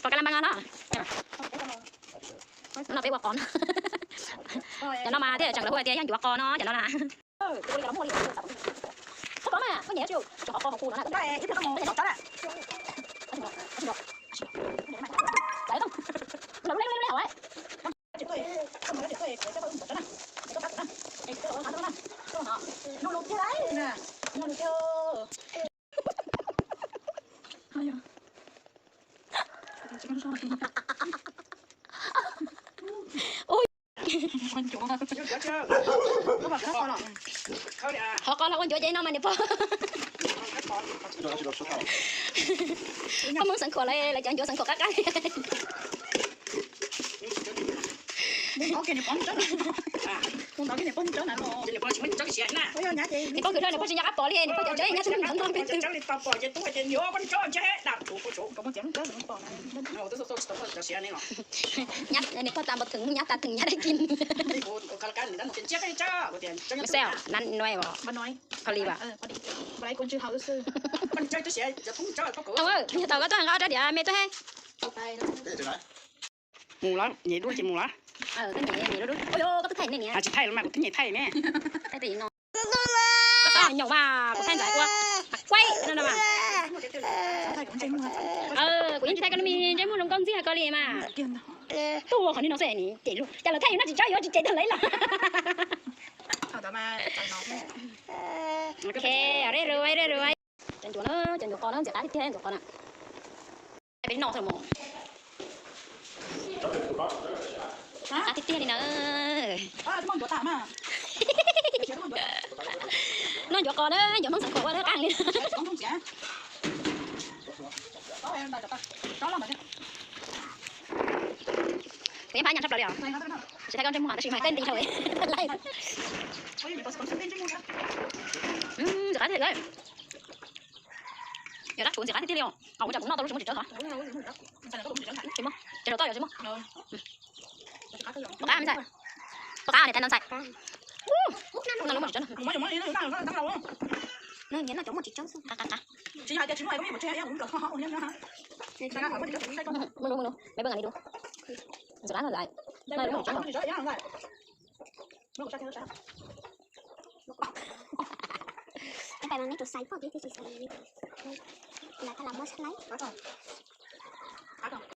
Pom ka la mas no no. No peb ua qos no. Cov no mas thiaj tseem lawv hu tias yog ncuav qos no cov no na. Thov koj mas, koj nyiam tsis, tsis qos qos hauv kuv no na. Ui. Qhov qos los ua ncuav ces no mas niam pog. Koj Hmoob xeev khuam lawv, lawv cov ncuav xeev khuam qab qab. Niam pog khwv rau niam pog tsis nco qab pom li, niam pog cov tsev nyob tsis nco peb twg. Nyab, niam pog tas npau thwm nyab tas thwm nyab dab kis. Xeos, nab nuav os. Pho li vas. Tau, yog tau koj tuaj heev os, rab diav me tuaj he. Mus lawm, nyem dub ces mus lawm. Tsis thaij los mas kuv twb nyem thaij me. Koj txhob nyoos mas kuv thaij ntxim ua kuaib no no mas. Kuv yeej tsis thaij koj lub me ntsej muag zoo nkauj ntxiag ko li mas. Tuaj qhov niag no xwb ni ces cas lawv thaij yus noj tsis tsob yuav tsis ces tag lawv los. Ok, reb ruav reb ruav. Cov ncuav na, cov ncuav qos na ntxim qab tiag tiag ncuav qos na. Peb no tau mus. Qab tiag tiag li na. Noj ncuav qos na, ncuav Hmoob xeev khuam ua qab li. Kuv yeej pab nyas tshaj plaws li os. Tsis thaij koj ntsej muag tab sis mas koj nti dhau. Ntxim qab tiag li. Yog dab tsuav ntxim qab tiag tiag li os. Ua cas kuv noj tau lub tsis muaj tsis tsawb hov. Tsis muaj, ces rau toj yog tsis muaj. Puas qab me ntxhais? Puas qab li thaij no ntxhais? No lub muaj tsis tsawb no. Qab qab qab. Mus mus mus, mej poj nqa li dua. Ntxim qab no ntxhais. No lub muaj tsis tsawb no.